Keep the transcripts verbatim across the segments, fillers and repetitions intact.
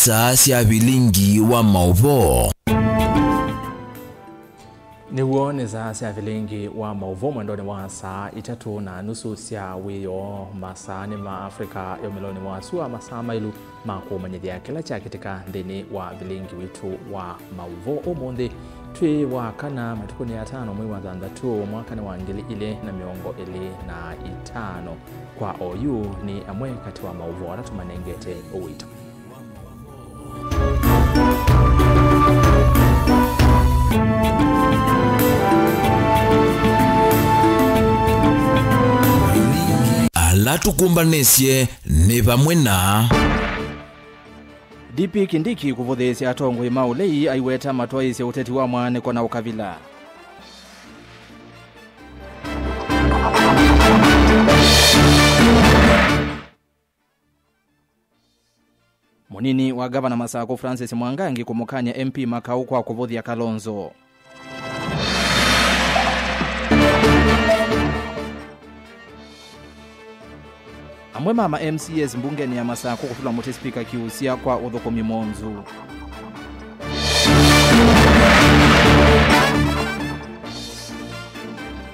Saa sya vilingi wa maũvoo. Nĩw'o nĩ saa sya vilingi wa maũvoo mwendonĩ wa saa itatũ na nusu sya wĩoo, masaanĩ ma Africa ya ũmĩlonĩ wa sua, masaa maĩlu ma kũmanyĩthya kĩla kyakĩtĩka nthĩnĩ wa vilingi witũ wa maũvoo ũmũnthĩ. Twĩ wa kana, matukũnĩ ya tano, mwei wa thanthatũ, mwakanĩ wa ngili ilĩ na mĩongo ĩlĩ na itano. Kwa oyu nĩ amwe katĩ wa maũvoo ala tũmanengete ũito. Ala tũkũmbanĩsye nĩ vamwe na D P Kindiki kũvũthĩĩsya atongoi ma ũlei aiweta matwaĩĩsye ũteti wa mwaanĩko na ũkavila. Mũnini wa ngavana Masakũ Francis Mwangangi kũmũkany'a M P Makau kwa kũvũthya Kalonzo. Amwe ma ma M C As mbungenĩ ya Masakũ kũtũla mũtĩ spika Kiusya kwa ũthũkũmi mũonzu.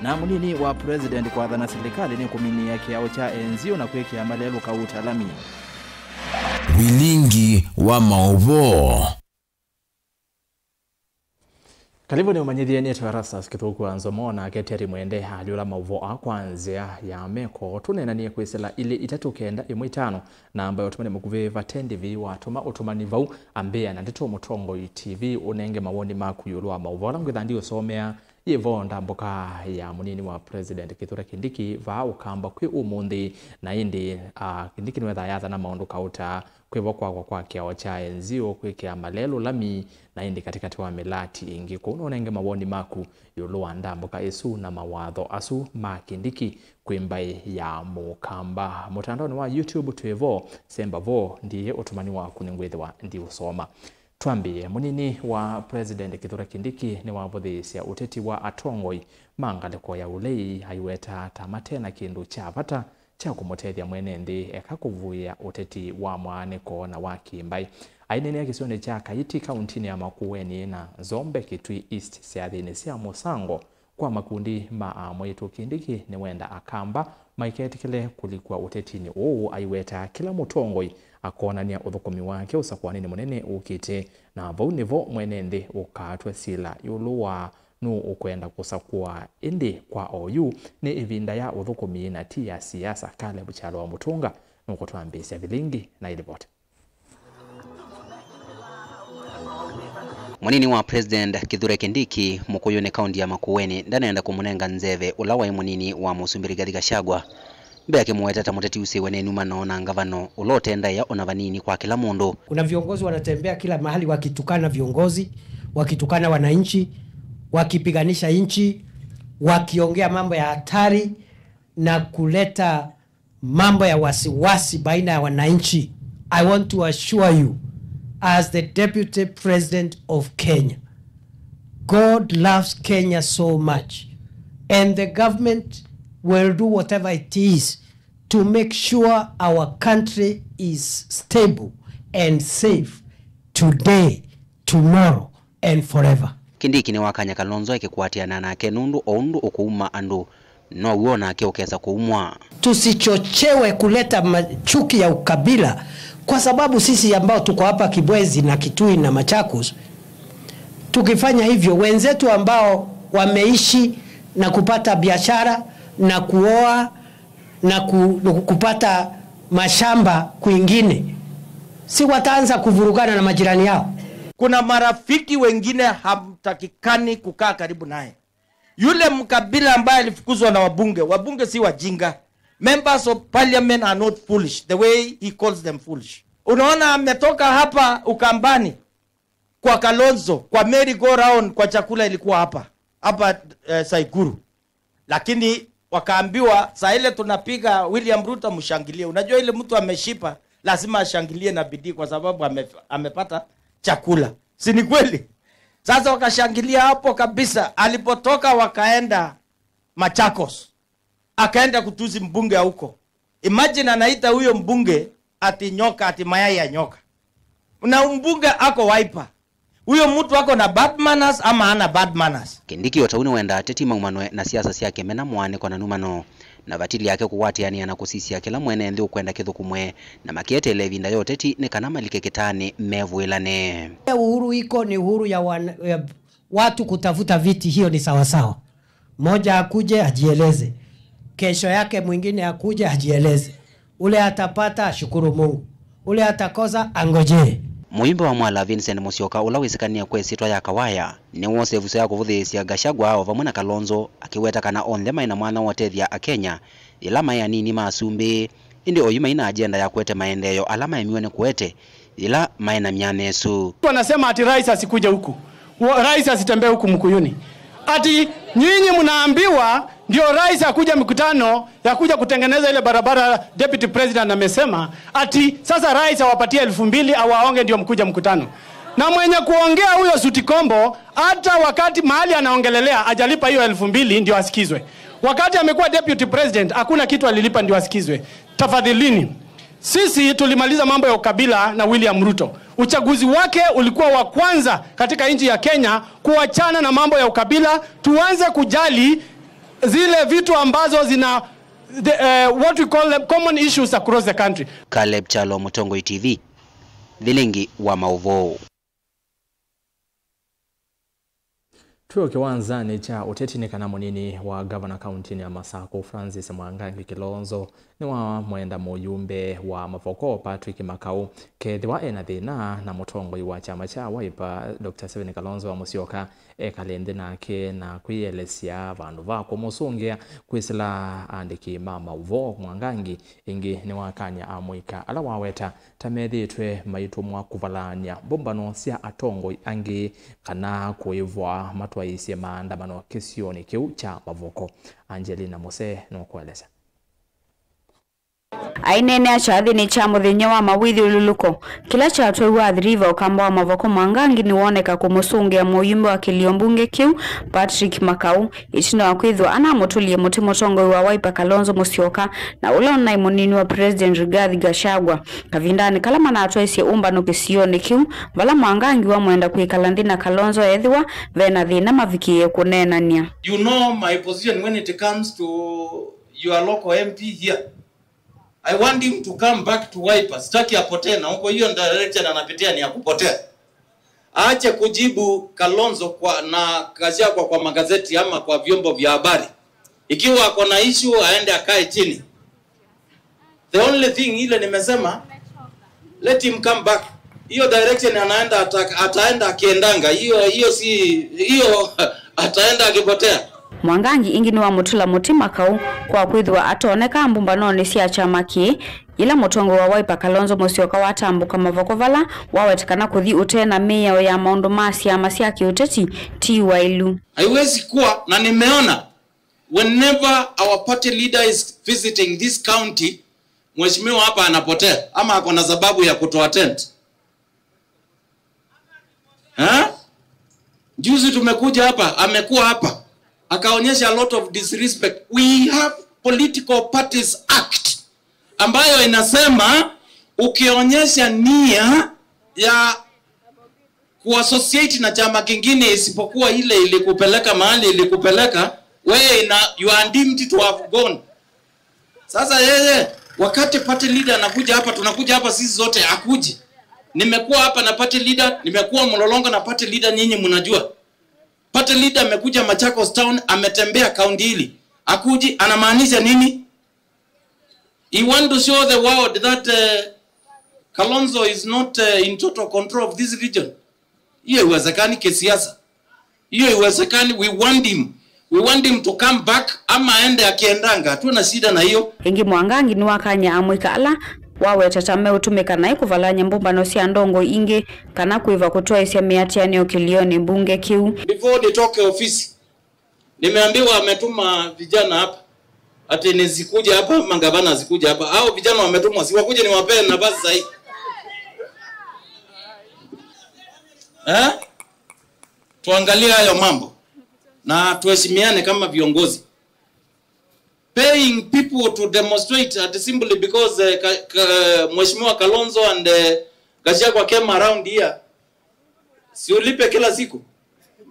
Na mũnini wa president kwathana silikalĩ nĩ kũminĩĩa kĩao kya enzio na kwĩkĩa malelũ kauta lami. Vilingi wa maũvoo. Kalivu nĩ ũmanyĩthye nĩtwe Erastus Kĩthũku wa Nzomo, nake Terry Mwende alyũla maũvoo aa kwa nzĩa ya meko. Tũneenanie kwĩsĩla ilĩ itatũ kenda ĩmwe itano, namba ya ũtũmani mũkuvĩ vate ndĩvi watũma ũtũmani vau. Ambĩa na ndeto mũtongoi T V ũnenge mawoni maku ĩũlũ wa maũvoo ala ngwĩtha ndiũsomea. Yĩvo ndambũka ya mũnini wa president Kithure Kindiki vaa Ũkamba kwĩ ũmũnthĩ, na ĩndĩ, ah, Kindiki nĩwethaa yathana maũndũ kauta kwĩvo kwakwa kwa kĩao kya enzio kwĩkĩa malelũ lami, na ĩndĩ katĩkatĩ wa mĩlati ĩngĩ. Kũu no ũnenge mawoni maku ĩũlũ wa ndambũka ĩsu na mawatho asu ma Kindiki kwĩ mbaĩ ya Mũkamba. Mũtandaonĩ wa YouTube twĩ vo, semba vo, ndiĩe ũtũmani waku nĩngwĩthĩwa ndiũsoma. Twambĩĩe, mũnini wa president Kithure Kindiki nĩwavũthĩĩsya ũteti wa atongoi ma ngalĩko ya ũlei, aiweta ta mate na kĩndũ kya vata kya kũmũtethya mwene nthĩ eka kũvuĩa ũteti wa mwaanĩko na wa kĩmbaĩ. Aineenea kĩsionĩ kya Kaiti, kauntinĩ ya Makueni na Nzombe, Kitui East, syathĩnĩ sya mũsango kwa makundi ma amwĩtũ. Kindiki nĩwenda Akamba maiketĩkĩle kũlikw'a ũtetinĩ ũũ, aiweta kĩla mũtongoi akonany'a ũthũkũmi wake ũsakũanĩnĩ mũnene ũkĩte, na vau nĩvo mwene nthĩ ũkatw'a sila ĩũlũ wa nũũ ũkwenda kũsakũa. Ĩndĩ kwa oyu, nĩ ĩvinda ya ũthũkũmi na ti ya siasa. Caleb Kyalo wa Mũtũnga nũkũtwambĩĩsya vilingi na ĩlivoti. Mũnini wa President Kithure Kindiki, mũkũyũ nĩ kaunti ya Makueni, ndanenda kũmũnenga nzeve ũla waĩ mũnini wa Mũsumbĩ Rigathi Gachagua. Mbee akĩmũweta ta mũteti usĩwe nĩ nũmano na ngavano ũla ũtendaĩa ona vanini kwa kĩla mũndũ. Kuna viongozi wanatembea kila mahali wakitukana viongozi, wakitukana wananchi, wakipiganisha nchi, wakiongea mambo ya hatari na kuleta mambo ya wasiwasi baina ya wananchi. I want to assure you, as the Deputy President of Kenya, God loves Kenya so much, and the government will do whatever it is to make sure our country is stable and safe today, tomorrow, and forever. Kindiki nĩwakany'a Kalonzo ekĩkwatĩana nake nũndũ o ũndũ ũkũuma andũ, now'o nake ũkesa kũumwa. Tusichochewe kuleta ma-, chuki ya ukabila, kwa sababu sisi ambao tuko hapa Kibwezi na Kitui na Machakos, tukifanya hivyo, wenzetu ambao wameishi na kupata biashara na kuoa na ku-, kupata mashamba kwingine, si wataanza kuvurugana na majirani yao? Kuna marafiki wengine hamtakikani kukaa karibu naye. Yule mkabila ambaye alifukuzwa na wabunge, wabunge si wajinga. Members of parliament are not foolish the way he calls them foolish. Unaona, ametoka hapa Ukambani kwa Kalonzo, kwa merry go round, kwa chakula ilikuwa hapa, hapa, eh, Saikuru. Lakini wakaambiwa, saa ile tunapiga William Ruto, mshangilie. Unajua, ile mtu ameshiba, lazima ashangilie na bidii kwa sababu ame-, amepata chakula. Si ni kweli? Sasa wakashangilia hapo kabisa. Alipotoka, wakaenda Machakos. Akaenda kutusi mbunge ya huko. Imagine, anaita huyo mbunge ati nyoka, ati mayai ya nyoka. Na mbunge ako Wiper. Huyo mtu ako na bad manners ama ana bad manners? Kindiki o ta ũu nĩwendaa ateti maumanwe na siasa syake mena mũaanĩko na numano, na vatili yake kũwatĩanĩa na kũsisya kĩla mwene nthĩ ũkwenda kĩthũkũmwe, na makĩeteela ĩvinda ya ũteti nĩ kana malike kĩtaanĩ mevũĩlane. Uhuru iko ni uhuru ya wan-, ya watu kutafuta viti, hiyo ni sawasawa. Mmoja akuje ajieleze, kesho yake mwingine akuje ajieleze. Ule atapata ashukuru Mungu, ule atakosa angojee. Mũyumbe wa Mwala Vincent Musyoka, ũla wĩsĩkanĩe kwa ĩsyĩtwa ya Kawaya, nĩwoosie ĩvuso ya kũvũthĩĩsya Gachagua o vamwe na Kalonzo, akĩweta kana onthe maĩ na mwanya wa ũtethya Akenya yĩla maĩ anini ma asumbĩ, ĩndĩ oyu maina agenda ya kũete maendeeo ala maemiwe nĩ kũete yĩla maĩ na myanya ĩsu. Wanasema ati rais asikuje huku. Wa-, rais asitembee huku Mkuyuni. Ati nyinyi mnaambiwa ndio rais akuje mikutano ya kuja kutengeneza ile barabara deputy president amesema, ati sasa rais awapatie elfu mbili awaonge ndio mkuje mkutano. Na mwenye kuongea huyo Suti Kombo, hata wakati mahali anaongelelea hajalipa hiyo elfu mbili ndio asikizwe. Wakati amekuwa deputy president, hakuna kitu alilipa ndio asikizwe. Tafadhalini. Sisi tulimaliza mambo ya ukabila na William Ruto. Uchaguzi wake ulikuwa wa kwanza katika nchi ya Kenya kuachana na mambo ya ukabila, tuanze kujali zile vitu ambazo zina the, eh, what we call them common issues across the country. Caleb Kyalo, Mũtongoi T V, Vilingi wa Maũvoo. Twĩ o kĩwanzanĩ kya ũteti, nĩ kana mũnini wa ngavana kauntinĩ ya Masakũ, Francis Mwangangi Kilonzo, nĩwamwenda mũyumbe wa Mavoko, Patrick Makau, kethĩwa ena thĩna na mũtongoi wa kyama kya Wiper, Doctor Stephen Kalonzo wa Musyoka, ekale nthĩ nake na kwĩelesya vandũ va kũmũsũngĩa. Kwĩsĩla aandĩki ma maũvoo, Mwangangi ĩngĩ nĩwakany'a amũika ala waweta ta methĩĩtwe maitũmwa kũvalaany'a mbũmbano sya atongoi angĩ kana kũĩvwa matwaĩĩsye maandamano kĩsionĩ kĩu kya Mavoko. Angelina Muse nũkũelesya. Aineenea kyathĩnĩ kya mũthenya wa mawĩthyũlũlũko kĩla kyatwaiwe Athi River, ũkamba wa Mavoko Mwangangi nĩwoneka kũmũsũngĩa mũyumbe wa kĩlio mbunge kĩu, Patrick Makau, ĩtina wa kwĩthĩwa anamũtũlie mũtĩ mũtongoi wa Wiper Kalonzo Musyoka, na ũla ũnaĩ mũnini wa President Rigathi Gachagua, kavindanĩ kala manatwaisye ũmbano kĩsionĩ kĩu, vala Mwangangi wamwenda kwĩkala nthĩ na Kalonzo ethĩwa vena thĩna mavikĩĩe kũneenany'a. You know my position when it comes to your local M P here. I want him to come back to Wiper. Sitaki apotee na huko, hiyo direction anapitia ni ya kupotea. Aache kujibu Kalonzo kwa, na Gachagua kwa magazeti ama kwa vyombo vya habari. Ikiwa ako na issue, aende akae chini. The only thing ile nimesema, let him come back. Hiyo direction anaenda ata-, ataenda akiendanga. Hiyo, hiyo si, hiyo ataenda akipotea. Mwangangi ĩngĩ nĩwamũtũla mũtĩ Makau kwa kwĩthĩwa atooneka mbũmbanonĩ sya kyama kĩĩ, yĩla mũtongoi wa Wiper Kalonzo Musyoka watambũka Mavoko vala wawetekana kũthi ũtee na mĩao ya maũndũ ma syama sya kĩũteti ti wailu. Haiwezi kuwa, na nimeona whenever our party leader is visiting this county, mheshimiwa hapa anapotea ama ako na sababu ya kutoattend. Eh? Juzi tumekuja hapa, amekuwa hapa, akaonyesha a lot of disrespect. We have Political Parties Act ambayo inasema ukionyesha nia ya kuassociate na chama kingine isipokuwa ile ilikupeleka mahali ilikupeleka, wewe ina, you are deemed to have gone. Sasa yeye, wakati party leader anakuja hapa, tunakuja hapa sisi zote, akuji. Nimekuwa hapa na party leader, nimekuwa Mlolongo na party leader, nyinyi mnajua. Party leader amekuja Machakos Town, ametembea kaunti hili. Akuji, anamaanisha nini? He want to show the world that, uh, Kalonzo is not, uh, in total control of this region. Hiyo iwezekani kisiasa. Hiyo iwezekani. We want him. We want him to come back, ama aende akiendanga. Hatuna shida na hiyo. Ĩngĩ Mwangangi nĩwakany'a amũika ala waweta ta meũtũmĩka naĩ kũvalany'a mbũmbano sya ndongoi ingĩ kana kwĩva kũtwaĩsya mĩatĩanĩo kĩlionĩ mbunge kĩu. Before nitoke ofisi, nimeambiwa ametuma vijana hapa. Ati nisikuja hapa, ama gavana asikuja hapa. Hao vijana wametumwa, si wakuje niwapee nafasi sahi. Eh? Tuangalie hayo mambo. Na tuheshimiane kama viongozi. Paying people to demonstrate at simply because, eh, Ka-, Ka-, Mheshimiwa Kalonzo and, eh, Gachagua came around here, si ulipe kila siku?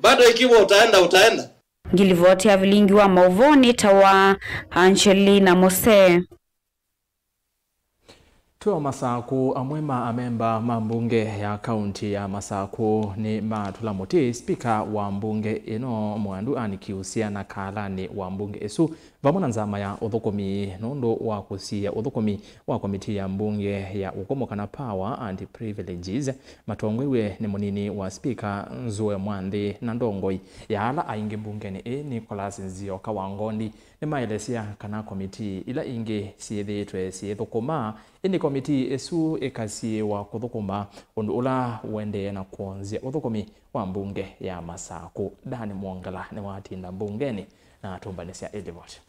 Bado ikiwa utaenda, utaenda. Ngilivoti ya vilingi wa mauvoo nĩtawa Angelina Mose. Twĩ o Masakũ, amwe ma amemba ma mbunge ya kaunti ya Masakũ nĩ matũla mũtĩ spika wa mbunge ĩno, Mwandu Ann Kiusya, na kaalanĩ wa mbunge ĩsu vamwe na nzama ya ũthũkũmi nũndũ wa kũsiĩĩa ũthũkũmi wa komitii ya mbunge ya ũkomo kana Power and Privileges, matongoew'e nĩ mũnini wa spika Nzue Mwanthi na ndongoi ya ala aingĩ mbungenĩ ĩĩ, Nicholas Nzioka wa Ngondi, nĩmaelesya kana komitii ila ingĩ syĩthĩĩtwe syĩthũkũma, ĩndĩ komitii ĩsu ĩkasiĩĩwa kũthũkũma ũndũ ũla ũendee na kwonzya ũthũkũmi wa mbunge ya Masakũ. Dan Mwongela nĩwatinda mbungenĩ na atũmbanĩsya ĩlivoti.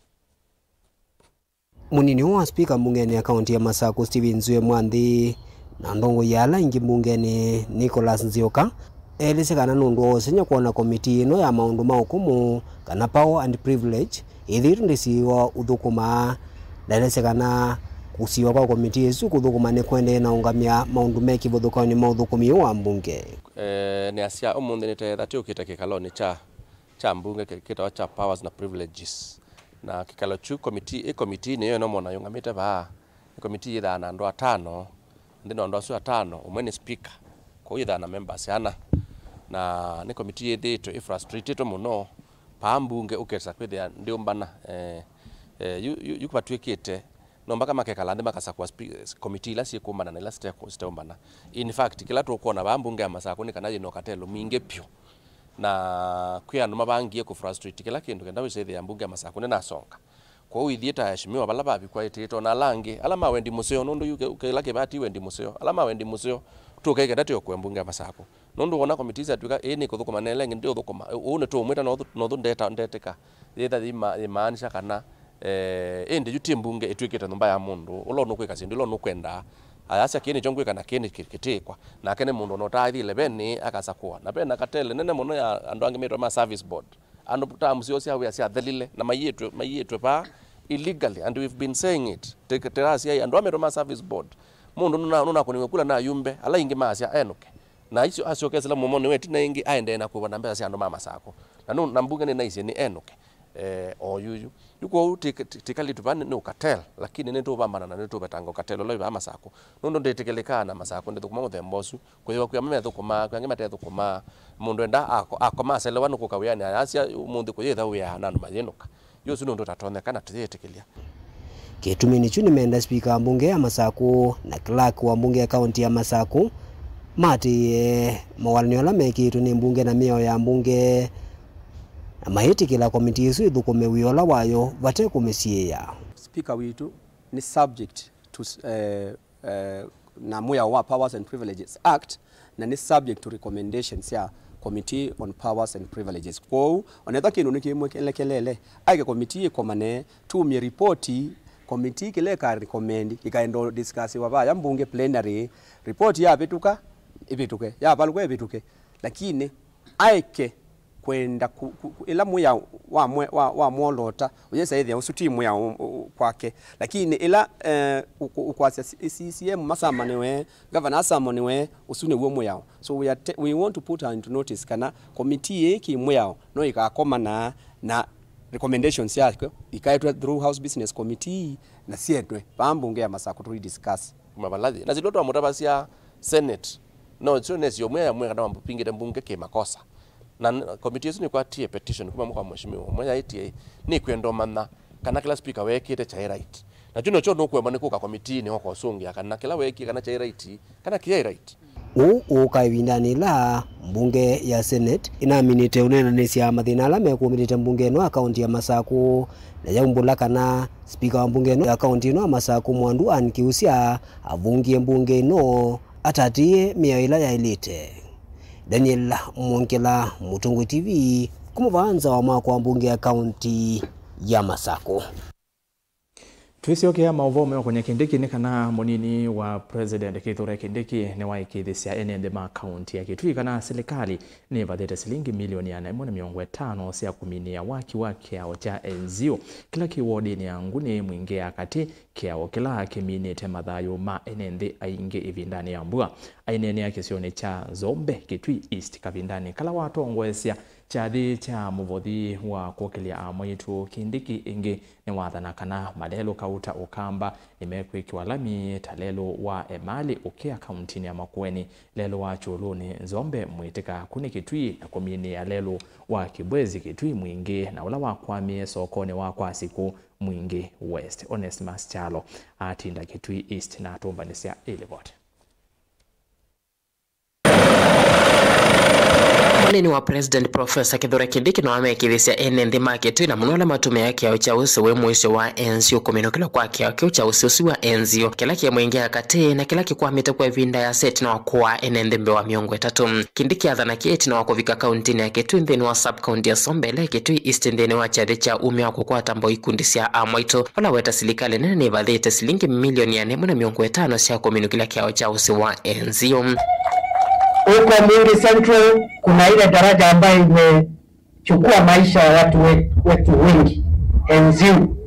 Mũnini wa spika mbungenĩ ya kaunti ya Masakũ, Stephen Nzue Mwanthi, na ndongoi ya ala aingĩ mbungenĩ, Nicholas Nzioka, elesye kana nũndũ wa ũsengy'o kwona komitii ĩno ya maũndũ ma ũkũmũ, kana Power and Privilege, ĩthĩĩtwe ndĩsiĩĩwa ũthũkũma. Ndaelesye kana kũsiĩĩwa kwa komitii ĩsu kũthũkũma nĩkũendee na ũngamya maũndũ me kĩvathũkany'o ma ũthũkũmi ũũ wa mbunge. Eh, nĩasya ũmũnthĩ nĩteetha tũkĩte kĩkalonĩ kya kya mbunge kĩ-, kĩtawa kya Powers na Privileges. Na kĩkalo kyu komitii, ĩ komitii nĩyo ĩno mwona yũngamĩte vaa, nĩ komitii yĩthaa na andũ atano, nthĩnĩ wa andũ asu atano, ũmwe nĩ speaker, kwoou yĩthaa na members ana. Na nĩ komitii yĩthĩĩtwe ĩ frustrated mũno, paa mbunge ũkesa kwĩthĩa ndĩũmbana. Eh, eh, yu, yu, yu kũvatw'ĩkĩte no mpaka makekala nthĩ makasakũa spe-, komitii ila syĩkũmbana na ila site-, siteũmbana. In fact, kĩla tũkwona vaa mbunge ya Masakũ nĩ kana yĩna ũkatelo mwingĩ vyũ. Na kwĩ andũ mavangie kũ frustrate kĩla kĩndũ kenda wĩsethĩa mbunge ya Masakũ nĩnasonga. Kwoou ithyĩ ta aheshimiwa vala vavikwa ĩtĩĩto na ala angĩ, ala ma wendi mũseo, nũndũ yu kĩ-, kĩla kĩvati wendi mũseo, ala ma wendi mũseo, tũke kenda tũokoe mbunge ya Masakũ. Nũndũ wona komitii syatw'ĩka ĩĩ nĩkũthũkũma na ĩla ĩngĩ ndĩũthũkũma, ũu nĩtũũmwĩta nothu, nothu ndeta, ndetĩka. Yĩtha yĩma-, yĩmaanisha kana, eh, ĩndĩ yu ti mbunge ĩtw'ĩkĩte nyũmba ya mũndũ, ũla ũnũkwĩka syĩndũ ila ũnũkwendaa. Ayasya kĩĩ nĩkyo ngwĩka na kĩĩ nĩ kĩ-, kĩtĩĩkwa. Nake nĩ mũndũ ona ũtaathie levenĩ akasakũa. Na ve na katele nene mũno ya andũ angĩ metwa ma service board. Andũ terms syoo sya wĩa syathelile na maiĩtwe, maiĩtwe vaa illegally, and we've been saying it. Te-, terasi ai, andũ aa metwa ma service board. Mũndũ nũna-, nũnakũniwe kula na ayumbe, ala ingĩ maasya enũke. Na icio asyokesela mũmonĩ wa ĩtina ĩngĩ aendee na kũĩwa na mbesa sya andũ ma Masakũ. Na nũ-, na mbunge nĩnaisye nĩ enũke. Eh, o yuyu. Yu kwoou ti-, ti-, tikali tũva nĩ, nĩ ũkatel, lakini nĩtũvambana na nĩtũvetanga ũkatel ũla wĩ vaa Masakũ. Nũndũ ndĩtĩkĩlĩkaa na Masakũ ndĩthũkũma mũthemba ũsu. Kwĩthĩwa kwĩ amwe methũkũmaa, kwĩ angĩ matethũkũmaa. Mũndũ enda ako-, akoma aselewa nĩ kũka wĩanĩ, ayasya ũmũnthĩ kũyĩtha wĩa na andũ mayĩnũka. Yu ũsu nĩ ũndũ ũtatonyeka na tũyĩtĩkĩlya. Kĩtumi nĩkyu nĩmenda spika wa mbunge ya Masakũ na clerk wa mbunge ya kaunti ya Masakũ maatĩĩe mawalany'o ala mekĩĩtwe nĩ mbunge na mĩao ya mbunge, na mayĩtĩkĩla komitii ĩsu ĩthũkũme wĩa ũla wayo vate kũmĩsiĩĩa. Speaker witũ nĩ subject to, eh, eh, na mwĩao wa Powers and Privileges Act, na nĩ subject to recommendations sya Committee on Powers and Privileges. Kwoou, onethwa kĩndũ nĩkĩmwelekelele, aeke komitii ĩkomane, tumie ripoti, komitii kĩla ĩka recommend, ĩkaenda discussiwa vaya mbunge plenary, ripoti yavĩtũka, ĩvĩtũke, yavalũka ĩvĩtũke. Lakini, aeke kwenda ku, ku, ku, ĩla mwĩao wa mwe-, wa, wa mwolota, ũyĩsa ĩthĩa ũsu ti mwĩao, ũ, ũ, kwake. Lakini ĩla, eh, ũkũ-, ũkwasya C-, C C M masamaniwe, gavana asamaniwe, ũsu nĩw'o mwĩao. So we are te-, we want to put her into notice kana komitii ĩĩ kĩ mwĩao no ĩkakomana na recommendations syake ikaetwe through House Business Committee na sietwe vaa mbunge ya Masakũ tũi discuss. Kuma vala yĩ. Na silwa twamũtavasya Senate, no syo nesi ũmwe yamwe kana wambingĩte mbunge kĩ makosa. Na n-, komiti ĩsu nĩkwatie petition kuma kwa mheshimiwa ũmwe yaĩtie, nĩkwenda ũmanya kana kĩla speaker weekĩte kyaĩ right. Na kyu nokyo nũkwemwa nĩ kũka komitiinĩ oka ũsũngĩa kana kĩla weekie kana kyaĩ right, kana kĩyaĩ right. Ũu ũũka ĩvindanĩ yĩla mbunge ya Senate ĩnaminĩte ũneenanĩsya mathĩna ala mekũmĩlĩte mbunge ĩno ya kaunti ya Masakũ, na yaumbũla kana spika wa mbunge ĩno ya kaunti ĩno ya Masakũ, Mwandu Ann Kiusya, avungie mbunge ĩno atatĩĩe mĩao ĩla yaĩlĩte. Daniel Mwongela, Mũtongoi T V, kuma vaa nza wa mwako wa mbunge ya kaunti ya Masakũ. Twĩsyokea maũvoo meũkonya Kindiki nĩ kana mũnini wa President Kithure Kindiki nĩwaĩkĩĩthĩsya ene nthĩ ma kaunti ya Kitui kana silikalĩ nĩvathĩte silingi milioni ĩana ĩmwe na mĩongo ĩtano sya kũminĩa waki wa kĩao kya Enzio kĩla kĩ wodinĩ ya Nguni mwingĩ ya katĩ, kĩao kĩla kĩminĩte mathayũ ma ene nthĩ aingĩ ĩvindanĩ ya mbua. Aineenea kĩsionĩ kya Nzombe, Kitui East, kavindanĩ kala watongoesya kyathĩ kya mũvothi wa kũkĩlya amwaitũ, Kindiki ĩngĩ nĩwathana kana malelũ kauta Ũkamba nĩmekwĩkĩwa lami ta lelũ wa Emali ũkĩa kauntinĩ ya Makueni, lelũ wa Kyũlũnĩ Nzombe mwĩtĩka kũnĩ Kitui, na kũminĩa lelũ wa Kibwezi Kitui Mwingĩ, na ũla wakwamie sokonĩ wa Kwasikũ Mwingĩ West. Onesmus Kyalo atinda Kitui East na atũmbanĩsya ĩ livoti. Mũnini wa President Professor Kithure Kindiki nĩwamekĩĩthasya ene nthĩ ma Kitui na mũno ala matũmĩaa kĩao kya ũsĩ wĩ mũisyo wa N G O kũminũkĩlwa kwa kĩao kĩu kya ũsĩ ũsu wa N G O kĩla kĩ Mwingĩ ya katĩ na kĩla kĩkwamĩte kwa ĩvinda ĩasa ĩtina wa kũaa ene nthĩ mbee wa mĩongo ĩtatũ. Kindiki athana kĩ ĩtina wa kũvika kauntinĩ ya Kitui nthĩnĩ wa sub-county ya Sombe ĩla ĩ Kitui East nthĩnĩ wa kyathĩ kya umya wa kũkwata mbau ikundi sya amwaitũ, vala weta silikalĩ nene nĩvathĩte silingi milioni ĩana ĩmwe na mĩongo ĩtano sya kũminũkĩlya kĩao kya ũsĩ wa N G O. Huko Mwingi Central kuna ile daraja ambayo imechukua maisha ya watu we-, wetu wengi, N G O.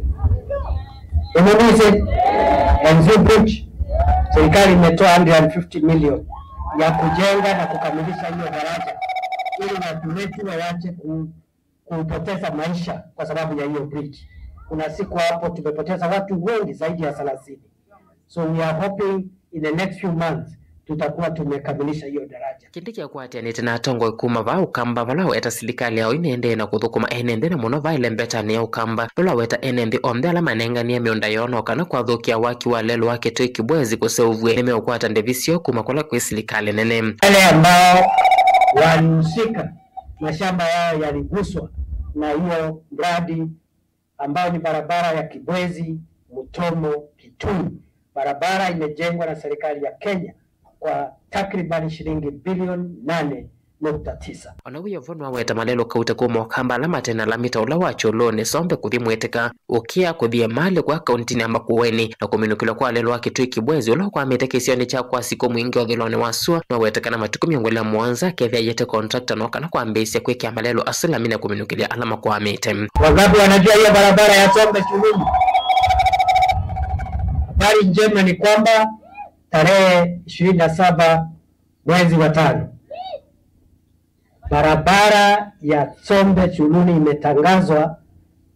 Umemuzi? N G O Bridge. Serikali imetoa hundred and fifty million ya kujenga na kukamilisha hiyo daraja ili watu wetu wawache ku-, kupoteza maisha kwa sababu ya hiyo bridge. Kuna siku hapo tumepoteza watu wengi zaidi ya thelathini. So we are hoping in the next few months tutakuwa tumekamilisha hiyo daraja. Kindiki akwatĩanĩte na atongoi kuma vaa Ũkamba vala weta silikalĩ yao ĩnĩendee na kũthũkũma ene nthĩ na mũno vaa ĩlembetanĩ ya Ũkamba, vala weta ene nthĩ onthe ala manenganie mĩũnda yoo no kana kwathũkĩa waki wa lelũ wa Kitui Kibwezi kũseũvw'e nĩmeũkwata ndĩvi syoo kuma kũla kwĩ silikalĩ nene. Wale ambao walihusika, mashamba yao yaliguswa na hiyo mradi ambao ni barabara ya Kibwezi, Mutomo, Kitui. Barabara imejengwa na serikali ya Kenya kwa takriban shilingi bilioni nane nukta tisa. Ona wĩ o vo nĩwaweta malelũ kauta kuma Ũkamba ala mate na lami ta ũla wa Kyũlũnĩ Sombe kũthi Mwĩtĩka, ũkĩa kũthi Emali kwa kauntinĩ ya Makueni, na kũminũkĩlwa kwa lelũ wa Kitui Kibwezi ũla ũkwamĩte kĩsionĩ kya Kwasikũ Mwingĩ ũthũĩlonĩ wa sua, nĩwaweta kana matukũ mĩongo ĩlĩ na mũonza akethĩa aiete contractor no kana kwambĩĩsya kwĩkĩa malelũ asu lami na kũminũkĩlya ala makwamĩte. Wangapi wanajua hiyo barabara ya Sombe Kyũlũnĩ? Habari njema ni kwamba tarehe ishirini na saba mwezi wa tano, barabara ya Sombe Kyũlũnĩ imetangazwa.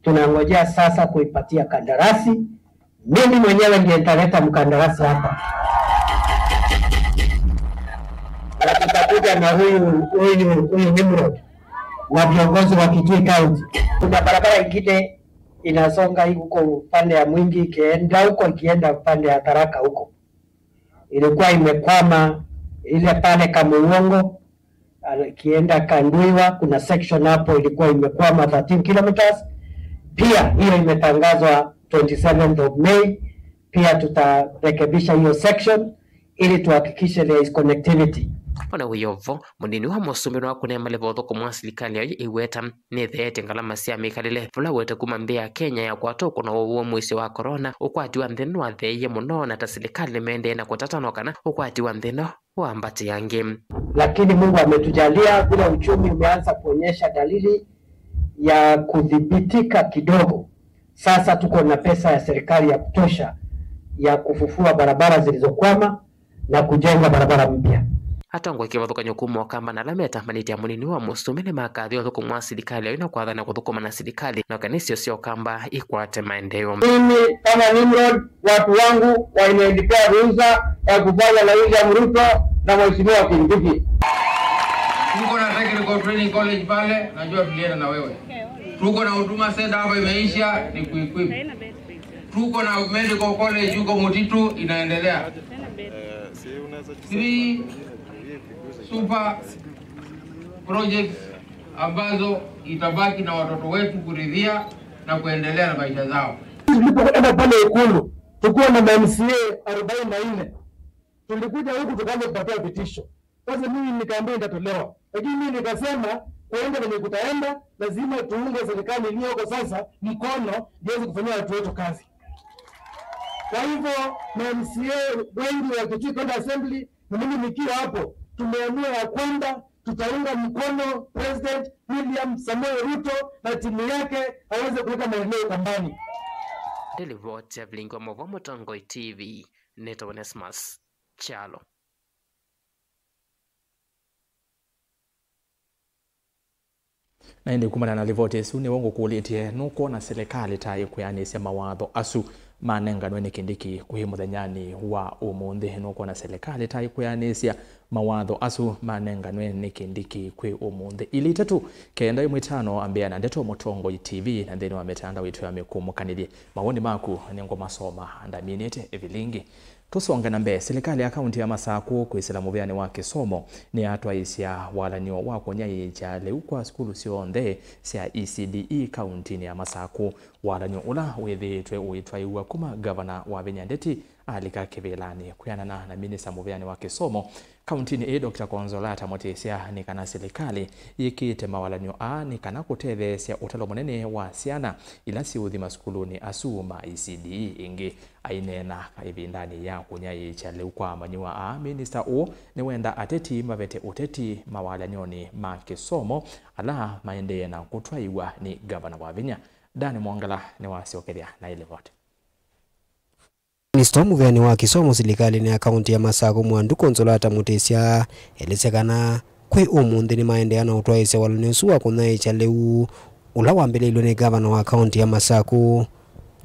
Tunangojea sasa kuipatia kandarasi. Mimi mwenyewe ndiye nitaleta mkandarasi hapa. Na tutakuja na huyu, huyu, huyu Nimrod na viongozi wa Kitui County. Kuna barabara ingine inasonga hii huko upande ya Mwingi, ikienda huko, ikienda upande ya Tharaka huko. Ilikuwa imekwama ile pale Kamuongo, al-, ikienda Kanduiwa, kuna section hapo ilikuwa imekwama thirteen kilometers. Pia hiyo imetangazwa twenty-seventh of May. Pia tutarekebisha hiyo section ili tuhakikishe there is connectivity. Ona wĩ o vo, mũnini wa mũsumbĩ nĩwakũnĩa malĩva ũthũkũmi wa silikalĩ yao ĩweta nĩtheetye ngalama sya mĩkalĩle, vala wete kuma nthĩ ya Kenya yakwata ũkũna wa ũwau mũisyo wa corona, ũkwati wa nthĩ nĩwatheeie mũno, na ta silikalĩ nĩmaendee na kũtata no kana ũkwati wa nthĩ no wambatĩe angĩ. Lakini Mungu ametujalia, vile uchumi umeanza kuonyesha dalili ya kudhibitika kidogo, sasa tuko na pesa ya serikali ya kutosha ya kufufua barabara zilizokwama na kujenga barabara mpya. Atongoi kĩvathũkany'o kuma Ũkamba na ala metambanĩtye na mũnini wa mũsumbĩ nĩmakathĩa ũthũkũmi wa silikalĩ yao na kwathana kũthũkũma na silikalĩ na kana isio sya Ũkamba ikwate maendeeo. Mimi kama Nimrod, watu wangu walinipea ruhusa ya kufanya na William Ruto na Mheshimiwa Kindiki. Tuko na Technical Training College pale, najua tulienda na wewe. Tuko na Huduma Center hapa imeisha, ni kuequip. Tuko na Medical College huko Mutitu inaendelea. Three super projects ambazo itabaki na watoto wetu kuridhia na kuendelea na maisha zao. Tulipoenda pale Ikulu, tukiwa na ma M C A arobaini na nne, tulikuja huku tukaanza kupatiwa vitisho. Sasa mimi nikaambiwa nitatolewa. Lakini mimi nikasema, kuenda venye kutaenda, lazima tuunge serikali iliyoko sasa mkono, iweze kufanyia watu wetu kazi. Kwa hivyo, ma M C A wengi wa Kitui County Assembly, na mimi nikiwa hapo, tumeamua ya kwamba tutaunga mkono President William Samoei Ruto na timu yake aweze kuleta maendeleo Ukambani. Nĩ livoti ya Vilingi wa Mauvoo Mũtongoi T V, nĩtawa Onesmus Kyalo. Na ĩndĩ kumana na livoti ĩsu, nĩwe ngũkũlĩtye, nũkwona silikalĩ ta ĩkwĩanĩsya mawatho asu manenganwe nĩ Kindiki kwĩ mũthenyanĩ wa ũmũnthĩ? Nũkwona silikalĩ ta ĩkwĩanĩsya mawatho asu manenganwe nĩ Kindiki kwĩ ũmũnthĩ? Ili itatũ kenda ĩmwe itano, ambĩa na Ndeto Mũtongoi T V na nthĩnĩ wa mĩtandao itũ ya mĩkũmũkanĩlye. Mawoni maku nĩngũmasoma ndaminĩte ĩvilingi. Tũsonge na mbee, silikalĩ ya kaunti ya Masakũ kwĩsĩla mũvĩanĩ wa kĩsomo nĩyatwaĩĩsya walany'o wa kũnyaĩĩkya lĩu kwa sukulu syonthe sya E C D E kauntinĩ ya Masakũ. Walany'o ũla wĩthĩĩtwe ũitwaĩw'a kuma ngavana Wavinya Ndeti alika kĩvĩlanĩ. Kwĩanana na minista mũvĩanĩ wa kĩsomo kauntinĩ ĩĩ, Doctor Consolata Mũtĩsya, nĩ kana silikalĩ yĩkĩĩte mawalany'o aa nĩ kana kũtetheesya ũtalo mũnene wa syana ila syĩũthi masukulunĩ asu ma E C D E. Ĩngĩ, aineena ĩvindanĩ ya kũnyaĩĩkya lĩu kwa amanyĩw'a aa, minista ũũ nĩwenda ateti mavete ũteti mawalany'onĩ ma kĩsomo ala maendee na kũtwaĩw'a nĩ ngavana Wavinya. Dan Mwongela nĩwasyokethya na ĩlivoti. Minista mũvĩanĩ wa kĩsomo silikalĩnĩ ya kaunti ya Masakũ Mwandu Consolata Mũtĩsya elesya kana kwĩ ũmũnthĩ nĩmaendeea na ũtwaĩĩsya walany'o ũsu wa kũnyaĩĩkya lĩu ũla wambĩlĩilwe nĩ ngavana wa kaunti ya Masakũ,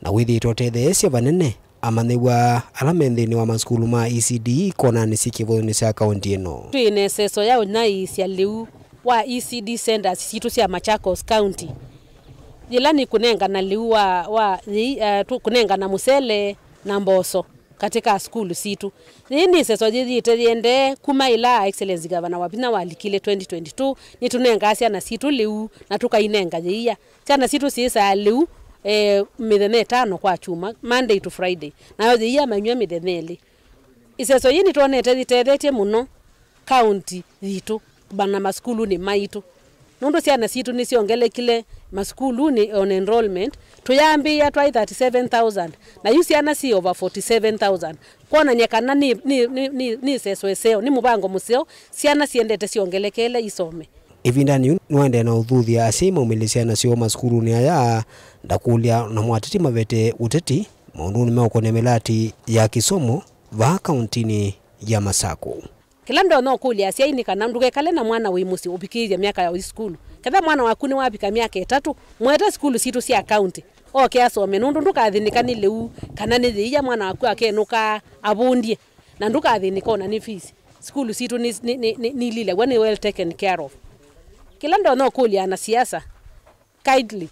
na wĩthĩĩtwe ũtetheesya vanene amanyĩw'a ala me nthĩnĩ wa masukulu ma E C D E konanĩ syĩ kĩvũthũnĩ sya kaunti ĩno. Twĩ na ĩseso ya ũnyaĩĩsya lĩu wa E C D centers sitũ sya Machakos County, yĩla nĩ kũnengana lĩu wa, wa yĩi, eh, tũ-, kũnengana mũsele na mboso katika sukulu sitũ. Yĩĩ nĩ ĩseso yĩyĩte yĩendee kuma ĩla Excellency Governor Wavinya walikile twenty twenty-two, nĩtũnengaa syana sitũ lĩu na tũkainenga yĩia. Syana sitũ syĩsaa lĩu, eh, mĩthenya ĩtano kwa kyumwa, Monday to Friday, nayo yĩia mainyw'a mĩthenya ĩlĩ. Ĩseso yĩĩ nĩtwonete yĩtethetye mũno kaunti yitũ, na masukulunĩ maitũ, nũndũ syana sitũ nĩsyongelekile masukulunĩ on enrollment. Tũyambĩĩa twaĩ thirty-seven thousand, na yu syana syĩ over forty-seven thousand, kwonany'a kana nĩ, nĩ, nĩ, nĩ, nĩ ĩseso ĩseo, nĩ mũvango mũseo, syana syendete syongelekele isome. Ĩvindanĩ yĩu nĩwaendee na ũthuthya asyai maumĩlye syana syoo masukulunĩ aya, ndakũlya na mwateti mavete ũteti maũndũnĩ meũkonea mĩlatĩ ya kĩsomo vaa kauntinĩ ya Masakũ. Kĩla ndonya ũkũlya asyai nĩ kana ndũkekale na mwana wĩ mũsyĩ ũvikĩĩthya myaka ya ũthi sukulu. Ketha mwana waku nĩwavika myaka ĩtatũ, mũete sukulu sitũ sya kaunti oke asome, nũndũ ndũkathĩnĩka nĩ lĩu kana nĩ yĩia, mwana waku akenũkaa avundie, na ndũkathĩnĩka ona nĩ fees. Sukulu sitũ nĩ, nĩ, nĩ, nĩ, nĩililaw'a, nĩ well taken care of. Kĩla ndonya ũkũlya anasiasa, kindly,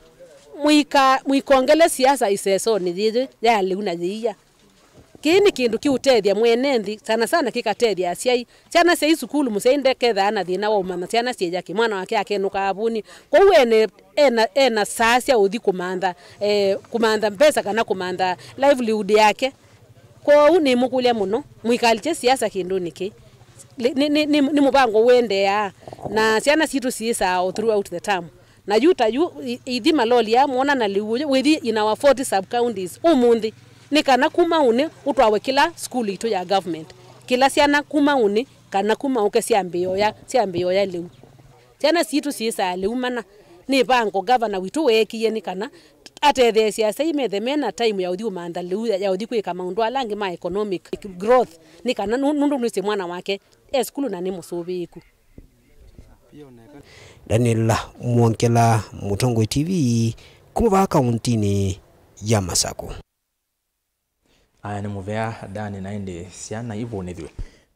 mũika-, mũikongele siasa ĩsesonĩ yĩĩ ya lĩu na yĩia. Kĩĩ nĩ kĩndũ kĩũtethya mwene nthĩ, sana sana kĩkatethya asyai. Syana syai sukulu, mũsyai ndekethaa na thĩna wa ũmanya syana syĩya kĩ, mwana wake akenũka avũni. Kwoou ene, ena, ena saa sya ũthi kũmantha, eh, kũmantha mbesa kana kũmantha livelihood yake. Kwoou nĩmũkũlya mũno, mũikalikye siasa kĩndũnĩ kĩĩ. Nĩ, nĩ, nĩ, nĩ, nĩ mũvango ũendeeaa, na syana sitũ syĩsaa o throughout the term. Na yu ta yu, i-, ithi maloli aa mwona na lĩu ũyũ, wĩthi in our forty sub counties ũmũnthĩ, nĩ kana kuma ũnĩ ũtwawe kĩla sukulu itũ ya government, kĩla syana kuma ũnĩ kana kuma ũke syambĩĩe oya, syambĩĩe oya lĩu. Syana sitũ syĩsaa lĩu mana. Nĩ ĩvango gavana witũ weekie nĩ kana atetheesye asyai methe mena time ya ũthi ũmantha lĩu ya, ya ũthi kwĩka maũndũ ala angĩ ma economic growth, nĩ kana nũ-, nũndũ nĩsĩ mwana wake e sukulu na nĩ mũsũvĩĩku. Daniel Mwongela, Mũtongoi T V, kuma vaa kauntinĩ ya Masakũ. Aya nĩ mũvea Dani na ĩndĩ syana ivũnĩthw'e.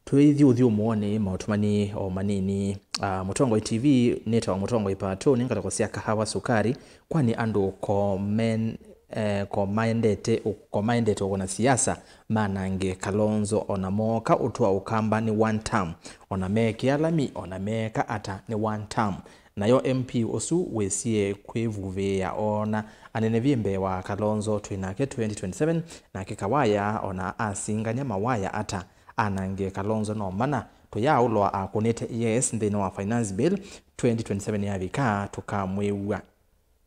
Twĩthi ũthyũmũonĩ maũtũmani o manini. Ah, Mũtongoi T V nĩtawa Mũtongoi Pato nĩ ngalĩko sya kahawa sukari, kwani andũ ko men-, eh, ko maendete ũ-, ko maendete ũkũna siasa manange Kalonzo, ona mooka ũtũa Ũkamba nĩ one term, ona meekĩa lami, ona meeka ata nĩ one term. Nayo M P ũsu wĩsie kwĩvuvĩĩa oona anene vyĩ mbee wa Kalonzo twĩ nake twenty twenty-seven, nake Kawaya ona asingany'a mawaya ata anange Kalonzo no mana tũyaaũloa akũnĩte yes nthĩnĩ wa Finance Bill twenty twenty-seven yavika tũkamwĩw'a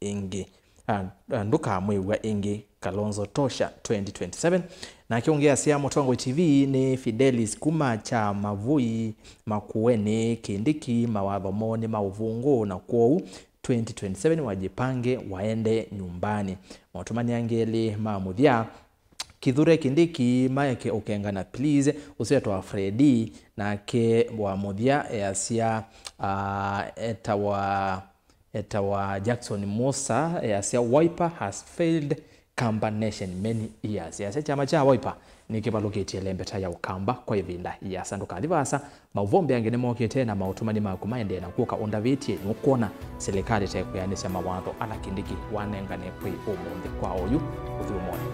ĩngĩ. Ah, ah, ndũkamwĩw'a ĩngĩ Kalonzo tosha twenty twenty-seven. Nake ũngĩ asya Mũtongoi T V nĩ Fidelis kuma kya Mavui Makueni, Kindiki mawatho moo nĩ ma ũvũngũ na kwoou twenty twenty-seven wajipange waende nyumbani. Maũtũmani angĩ elĩ ma mũthya, Kithure Kindiki maeke ũkengana please, ũsu etawa Fredi, nake wa mũthya easya, ah, etawa etawa Jackson Musa, easya, "Wiper has failed Kamba Nation many years." Easya kyama kya Wiper nĩkĩvalũkĩtye lembeta ya Ũkamba kwa ĩvinda ĩasa. Ndũkathi vaasa, maũvoo mbeange nĩmokĩte na maũtũmani maku maendee na kũka ũndavĩtye. Nũkwona silikalĩ tekwĩanĩsya mawatho ala Kindiki wanengane kwĩ ũmũnthĩ kwa oyu ũthyũmũonĩ.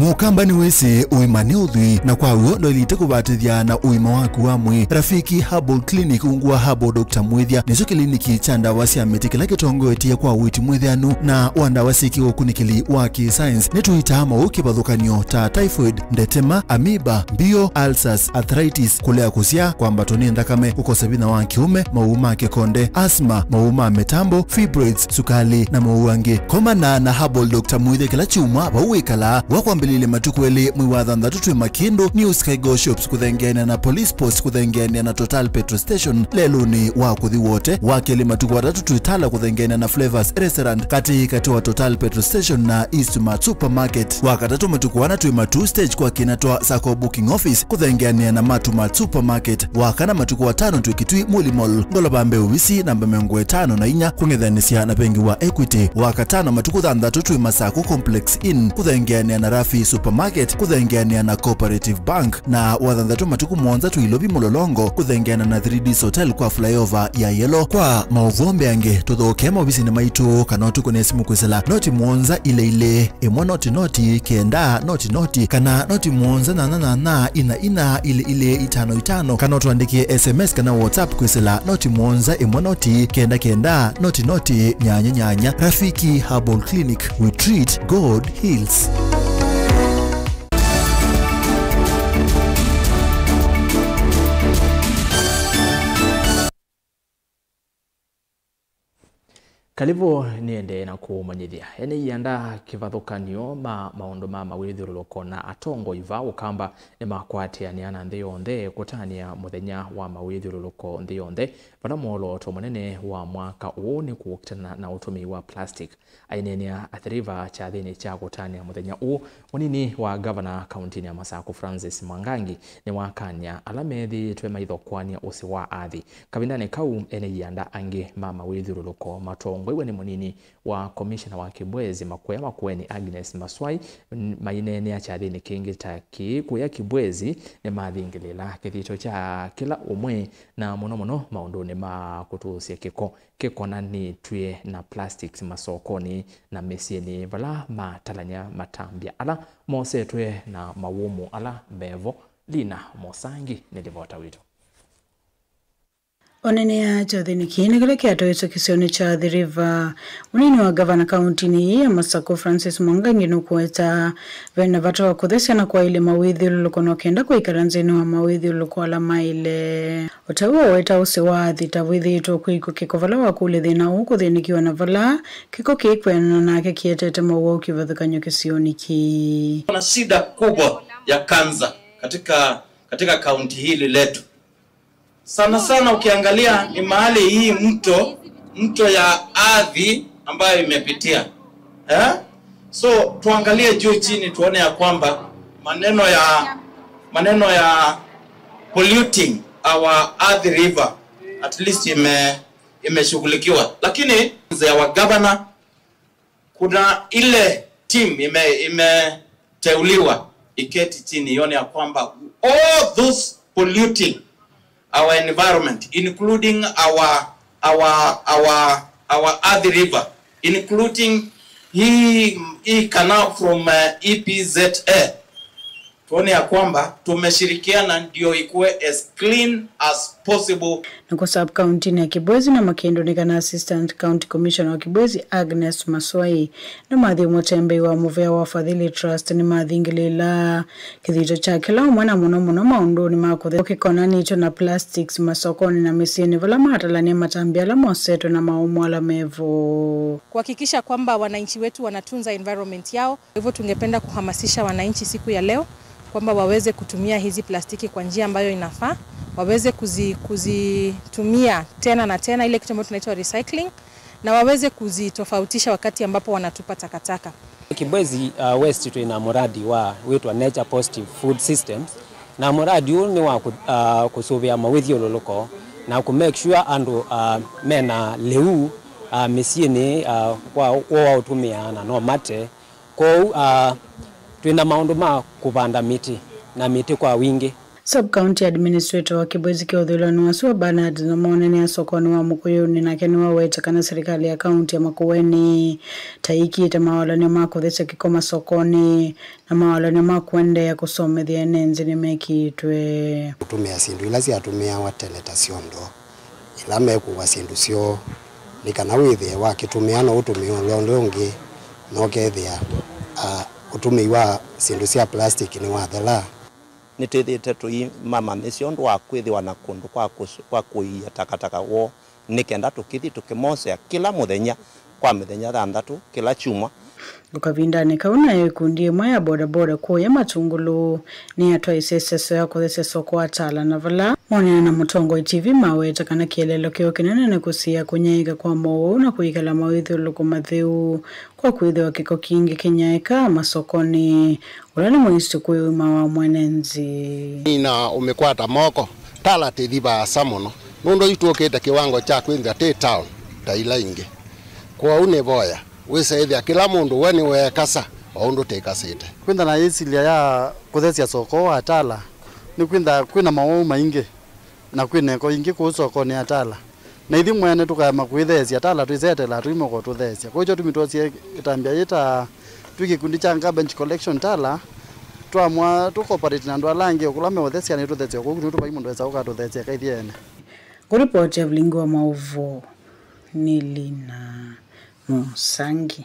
Mũkamba nĩwĩsĩ ũima nĩ ũthwii, na kwa w'o ndwaĩlĩte kũvatĩthya na ũima waku wa mwĩĩ. Rafiki Herbal Clinic ungu wa Herbal Doctor Mwĩthya nĩkyo kĩliniki kya ndawa sya mĩtĩ kĩla kĩtongoetye kwa ũiiti mwĩthĩanu na wa ndawa syĩ kĩũkunĩkĩli wa kĩ-science. Nĩtũitaa maũũ kĩvathũkany'o ta typhoid, ndetema, amoeba, mbio, ulcers, arthritis, kũlea kũsyaa, kwambatwa nĩ nthakame, kũkosa vinya wa kĩũme, maũũ ma kĩkonde, asthma, maũũ ma mĩtambo, fibroids, sukali, na maũũ angĩ. Komana na Herbal Doctor Mwĩthya kĩla kyumwa vau wĩkalaa. Wa kwambĩlĩlya matukũ elĩ mwei wa thanthatũ twĩ Makindu, New Sky Go Shops kũthengeanĩa na Police Post kũthengeanĩa na Total Petrol Station, lelũnĩ wa kũthi Wote. Wa kelĩ matukũ atatũ twĩ Tala kũthengeanĩa na Flavors Restaurant katĩ katĩ wa Total Petrol Station na Eastmart Supermarket. Wa katatũ matukũ ana twĩ Matuu Stage kwa kĩna twa Sacco Booking Office kũthengeanĩa na Matumart Supermarket. Wa kana matukũ atano twĩ Kitui Muli Mall, ngolova mbee ovisi namba mĩongo ĩtano na inya kũng'ethanĩsya na vengi wa Equity. Wa katano matukũ thanthatũ twĩ Masako Complex Inn kũthengeanĩa na Rafi Supermarket kũthengeanĩa na Cooperative Bank. Na wa thanthatũ matukũ mũonza twĩ Ilovi Mũlolongo kũthengeana na three Ds Hotel kwa flyover ya Yellow. Kwa maũvoo mbeange, tũthokee maovisinĩ maitũ kana ũtũkũne simũ kwĩsĩla noti mũonza ilĩ ilĩ, ĩmwe noti noti, kenda noti noti, kana noti mũonza nyanya nyanya, ina ina, ilĩ ilĩ, itano itano, kana ũtũandĩkĩe S M S kana WhatsApp kwĩsĩla noti mũonza, ĩmwe noti, kenda kenda, noti noti, nyanya nyanya. Rafiki Herbal Clinic, we treat, God heals. Kalĩvũ nĩendee na kũũmanyĩthya. Ene ianda kĩvathũkany'o ma maũndũ ma mawĩthyũlũlũko na atongoi va Ũkamba nĩmakwatĩanĩa na nthĩ yonthe kũtanĩa mũthenya wa mawĩthyũlũlũko nthĩ yonthe, vala mwolooto mũnene wa mwaka ũũ nĩ kũkitana na ũtũmĩi wa plastic. Aineenea Athi River kyathĩnĩ kya kũtanĩa mũthenya ũũ, mũnini wa ngavana kauntinĩ ya Masakũ Francis Mwangangi nĩwakany'a ala methĩĩtwe maithokoany'a ũsĩ wa athi. Kavindanĩ kau, ene ianda angĩ ma mawĩthyũlũlũko matongoew'e nĩ mũnini wa komishena wa Kibwezi Makuea Makueni Agnes Maswai n-, maineenea kyathĩnĩ kĩngĩ ta kĩĩ kũya Kibwezi nĩmathingĩlĩĩla kĩthito kya kĩla ũmwe, na mũno mũno maũndũnĩ ma kũtũũsya kĩko kĩkonanĩtw'e na plastics masokonĩ na mĩsyĩnĩ, vala matalany'a matambya ala mosetwe na mawũmũ ala mevo. Lina Mosangi nĩ livota witũ. Onenea kyathĩnĩ kĩĩ na kĩla kĩatwaĩtwe kĩsionĩ kya Athi River, mũnini wa ngavana kauntinĩ ĩĩ ya Masakũ Francis Mwangangi nũkũweta vena vata wa kũthesya na kwaĩlya mawĩthyũlũlũko no kenda kwĩkala nthĩnĩ wa mawĩthyũlũlũko ala maĩle. O ta ũu aweta ũsĩ wa athi ta wĩthĩĩtwe kwĩkw'a kĩko vala wakũlya thĩna ũũ kũthĩnĩkĩwa na vala kĩko kĩĩ kwĩanana nake kĩetete mowau kĩvathũkany'o kĩsionĩ kĩĩ. Kuna shida kubwa ya kansa katika, katika kaunti hili letu. Sana sana ukiangalia ni mahali hii mto, mto ya Athi ambayo imepitia. Eh? So tuangalie juu chini tuone ya kwamba maneno ya, maneno ya polluting our Athi River at least ime-, imeshughulikiwa. Lakini ya wa governor, kuna ile team ime-, imeteuliwa iketi chini ione ya kwamba all those polluting our environment, including our, our, our, our Athi River, including hii, hii canal from, uh, E P Z A. Tuone ya kwamba tumeshirikiana ndio ikuwe as clean as possible. Nako sub-county-nĩ ya Kibwezi na Makindu nĩ kana Assistant County Commissioner wa Kibwezi Agnes Maswai nĩmathi mũtembei wa mũvea wa Fadhili Trust nĩmathingĩlĩĩla kĩthito kya kĩla ũmwe na mũno mũno maũndũnĩ ma kũthesya kĩkonanĩtw'e na plastics masokonĩ na mĩsyĩnĩ vala matalany'a matambya ala mosetwe na mawũmũ ala mevo. Kuhakikisha kwamba wananchi wetu wanatunza environment yao. Kwa hivyo tungependa kuhamasisha wananchi siku ya leo kwamba waweze kutumia hizi plastiki kwa njia ambayo inafaa, waweze kuzi-, kuzitumia tena na tena, ile kitu ambayo tunaitwa recycling, na waweze kuzitofautisha wakati ambapo wanatupa takataka. Kibwezi, uh, West twĩ na mũradi wa wĩtwa Nature Positive Food Systems, na mũradi ũũ nĩ wa kũ-, uh, kũsũvĩa mawĩthyũlũlũko na kũ make sure andũ, uh, mena lĩu, uh, mĩsyĩnĩ, uh, wa, wa ũtũmĩa na no mate. Kwoou, uh, twĩ na maũndũ ma kũvanda mĩtĩ na mĩtĩ kwa wingĩ. Sub-County Administrator wa Kibwezi kya ũthũĩlonĩ wa sua Bernard Namone nĩ sokonĩ wa Mũkũyũnĩ, nake nĩwaweta kana serikali ya kaunti ya Makueni ta ĩkĩte mawalany'o ma kũthesya kĩko masokonĩ na mawalany'o ma kũendeea kũsomethya ene nthĩ nĩmekĩtwe. Kũtũmĩa syĩndũ ila syatũmĩawa tene ta syondo, ĩla mekũwa syĩndũ syoo, nĩ kana wĩthĩe wakĩtũmĩa no ũtũmĩe ũla ũla ũngĩ, na ũkethĩa, a, ũtũmĩi wa syĩndũ sya plastic nĩwathela. Nĩtwĩthĩĩtwe tũimamanyĩsya ũndũ wa kwĩthĩwa na kũndũ kwa kũs-, kwa kũiia takataka woo, nĩ kenda tũkĩthi tũkĩmosea kĩla mũthenya kwa mĩthenya thanthatũ kĩla kyumwa. O kavindanĩ kau, nayo ĩkundi ĩmwe ya bodaboda kũũya Matungulu nĩyatwaisye ĩseso ya kũthesya soko wa Tala, na vala monene na Mũtongoi T V maweta kana kĩeleelo kĩoo kĩnene nĩ kũsiĩĩa kũnyaĩĩka kwa mowau na kwĩkala mawĩthyũlũlũko matheu kwa kwĩthĩwa kĩko kingĩ kĩnyaĩĩkaa masokonĩ, ũla nĩ mũisyo kwĩ ũima wa mwene nthĩ. Nina ũmĩkwata moko, Tala tĩthi vaasa mũno, nũndũ yu tũkĩte kĩwango kya kwĩthĩa tĩ town ta ila ingĩ. Kwoou nĩvoya wĩsa ĩthĩa kĩla mũndũ we nĩweekasa o ũndũ tĩkasĩte. Kwĩntha na yĩsilya ya kũthesya soko wa Tala, nĩ kwĩntha kwĩna mawau maingĩ na kwĩna ĩko ingĩ kũu sokonĩ ya Tala. Na ithyĩ mwene tũkaema kwĩtheesya Tala twĩsetelaa tũimoka ũtũtheesya. Kwa ĩkyo tumi twosie ĩtambya yĩ ta twĩ kĩkundi kya garbage collection Tala, twamwa tũkoparate na andũ ala angĩ o kũla meũthesya nĩtũthesye o kũu, nũndũ vai mũndũ wesa ũkatũthesya kaithyĩ ene. Kũripoti ya Vilingi wa Maũvoo nĩ Lina Mũsangi.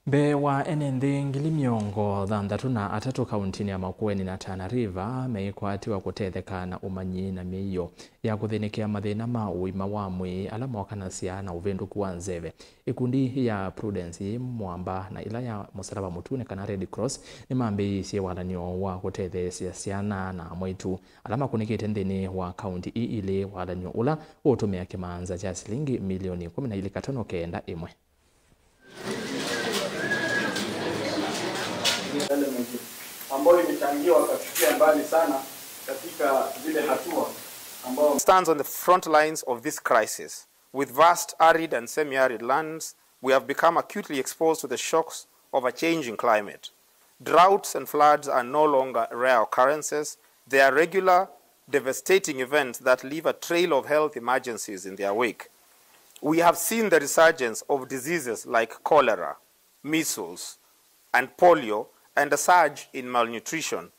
Mbee wa ene nthĩ ngili mĩongo thanthatũ na atatũ kauntinĩ ya Makueni na Tana River meĩkwatĩwa kũtetheka na ũmanyi na mĩio ya kũthĩnĩkĩa mathĩna ma ũima wa mwĩĩ ala mokanasya na ũvĩndũku wa nzeve, ĩkundi ya Prudence yĩ Mwamba na ĩla ya Mũsalaba Mũtune kana Red Cross nĩmambĩĩisye walan'yo wa kũtetheesya syana na amwaitũ ala makũnĩkĩte nthĩnĩ wa kaunti ii ilĩ, walan'yo ũla ũũtũmĩa kĩmanza kya silingi milioni kũmi na ilĩ katono kenda ĩmwe. Ambayo imechangia wakafikia mbali sana katika zile hatua ambao stands on the front lines of this crisis. With vast arid and semi-arid lands, we have become acutely exposed to the shocks of a changing climate. Droughts and floods are no longer rare occurrences, they are regular, devastating events that leave a trail of health emergencies in their wake. We have seen the resurgence of diseases like cholera, measles, and polio, and a surge in malnutrition,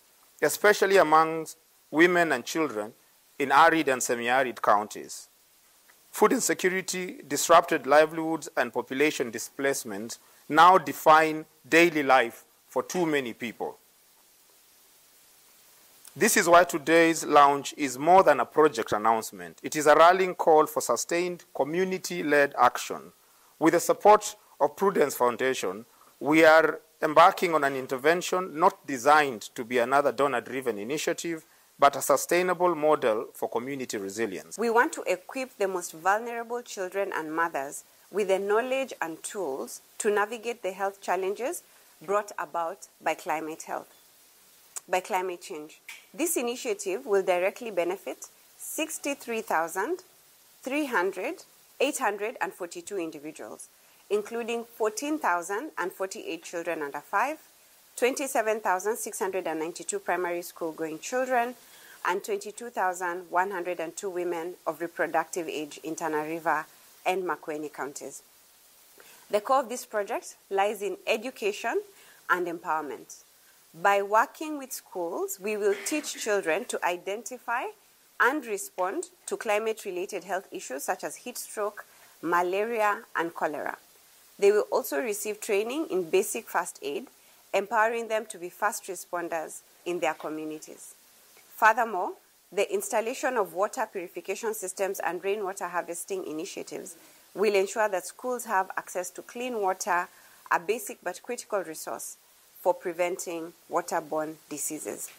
especially amongst women and children in arid and semi-arid counties. Food insecurity, disrupted livelihoods, and population displacement now define daily life for too many people. This is why today's launch is more than a project announcement. It is a rallying call for sustained community-led action. With the support of Prudence Foundation, we are embarking on an intervention not designed to be another donor-driven initiative, but a sustainable model for community resilience. We want to equip the most vulnerable children and mothers with the knowledge and tools to navigate the health challenges brought about by climate health, by climate change. This initiative will directly benefit sixty-three thousand three hundred, eight hundred and forty-two individuals, including fourteen thousand and forty-eight children under five, twenty-seven thousand six hundred and ninety-two primary school-going children, and twenty-two thousand one hundred and two women of reproductive age in Tana River and Makueni counties. The core of this project lies in education and empowerment. By working with schools, we will teach children to identify and respond to climate-related health issues such as heat stroke, malaria, and cholera. They will also receive training in basic first aid, empowering them to be first responders in their communities. Furthermore, the installation of water purification systems and rainwater harvesting initiatives will ensure that schools have access to clean water, a basic but critical resource for preventing waterborne diseases.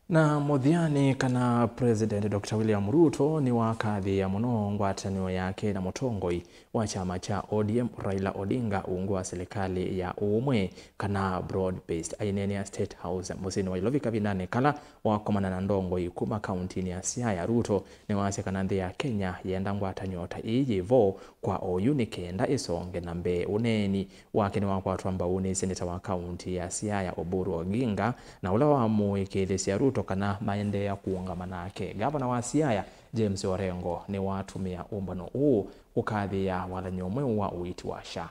Na mũthya nĩ kana President Doctor William Ruto nĩwakathĩĩa mũno ngwatanĩo yake na mũtongoi wa kyama kya O D M Raila Odinga ungu wa silikalĩ ya ũũmwe, kana broad based. Aineenea State House mũsyĩnĩ wa Ilovi kavindanĩ kala wakomana na ndongoi kuma kauntinĩ ya Siaya, Ruto nĩwasya kana nthĩ ya Kenya yenda ngwatanĩo ta ĩĩ yĩ vo kwa oyu nĩ kenda ĩsonge na mbee. Ũneeni wake nĩwakwatwa mbau nĩ seneta wa kaunti ya Siaya Oburu Oginga, na ũla wamũĩkĩĩthĩsya Ruto kana maendeea kũũngama nake. Ngavana wa Siaya James Orengo nĩwatũmĩa ũmbano ũũ kũkathĩĩa wathani ũmwe wa ũiiti wa SHA.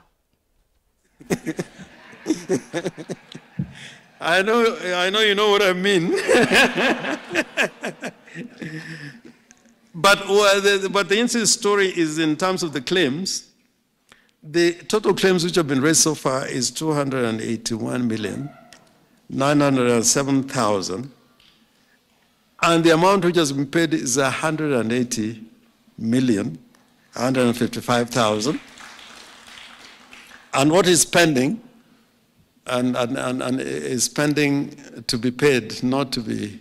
I know, I know you know what I mean. But, uh, the, but the interesting story is in terms of the claims. The total claims which have been raised so far is two hundred eighty-one million nine hundred seven thousand, and the amount which has been paid is a hundred and eighty million, a hundred and fifty-five thousand. And what is pending and, and, and, and is pending to be paid, not to be,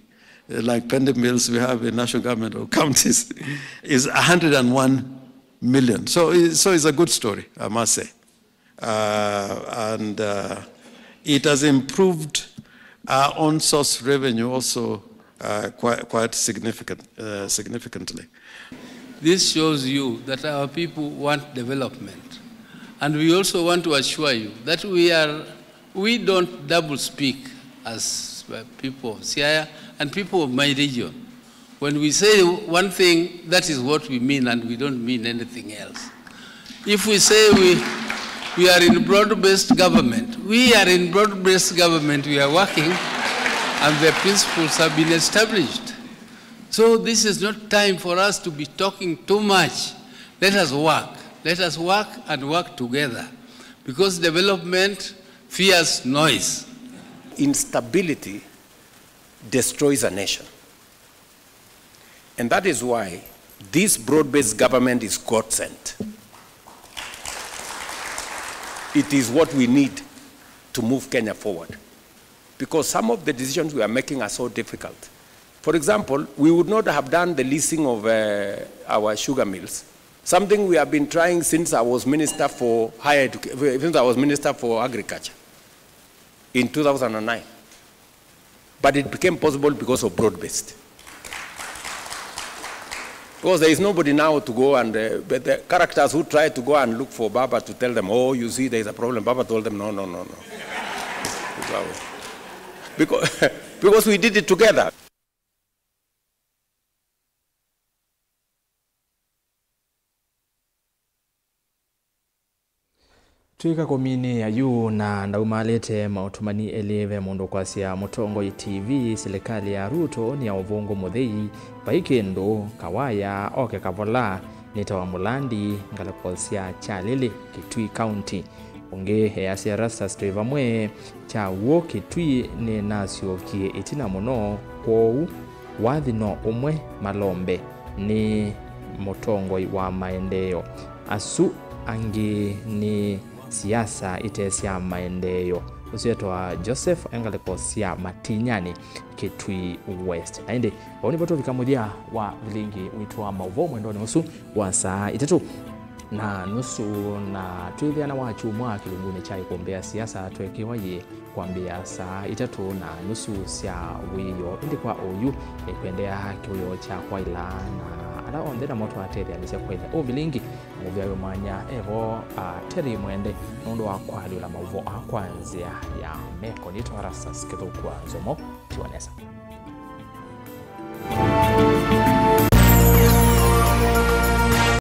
uh, like pending bills we have in national government or counties, is a hundred and one million. So, i- so it's a good story, I must say. Uh, and, uh, it has improved our own source revenue also, uh, quite, quite significant, uh, significantly. This shows you that our people want development. And we also want to assure you that we are, we don't double speak as, uh, people of Siaya and people of my region. When we say one thing, that is what we mean, and we don't mean anything else. If we say we, we are in broad-based government, we are in broad-based government, we are working, and the principles have been established. So this is not time for us to be talking too much. Let us work. Let us work and work together, because development fears noise. Instability destroys a nation. And that is why this broad-based government is God-sent. It is what we need to move Kenya forward. Because some of the decisions we are making are so difficult. For example, we would not have done the leasing of, uh, our sugar mills, something we have been trying since I was Minister for Higher Educa- since I was Minister for Agriculture in two thousand nine. But it became possible because of broad-based. Because there is nobody now to go and, uh, but the characters who try to go and look for Baba to tell them, "Oh, you see, there is a problem," Baba told them, "No, no, no, no." Because, because we did it together. Twĩka kũminĩĩa yu na ndaumalĩte maũtũmani elĩ, ve mũndũ ũkwasya Mũtongoi T V, silikalĩ ya Ruto nĩ ya ũvũngũ mũthei, vai kĩndũ, kawaya, oke kavola, nĩtawa Mũlandi, ngalĩko sya Kyalĩlĩ, Kitui County. Ũngĩ easya Erastus twĩ vamwe, kya w'o Kitui nĩnasyokie ĩtina mũno, kwoou wathi no ũmwe malombe nĩ mũtongoi wa maendeeo. Asu angĩ nĩ siasa ite sya maendeeo. Ũsu etwa Joseph, e ngalĩko sya Matinyani, Kitui West. Na ĩndĩ vau nĩvo tũvika mũthya wa vilingi witũ wa maũvoo mwendonĩ ũsu wa saa itatũ na nusu, na twĩthĩa na wakyumwa kĩlungunĩ kya ĩkũmbĩ ya siasa twekewa yĩ kwambĩĩa saa itatũ na nusu sya wĩoo. Ĩndĩ kwa oyu, nĩkwendea kĩwĩoo kya kwaĩla, na ala onthe namo twatetheanĩsya kwaĩla ũvilingi, mũvyayo mwanya evo, a, Terry Mwende nũndũ wa kũalyũla maũvoo aa kwa nzĩa ya meko. Nĩtwa Erastus Kĩthũku wa Nzomo, tiwa nesa.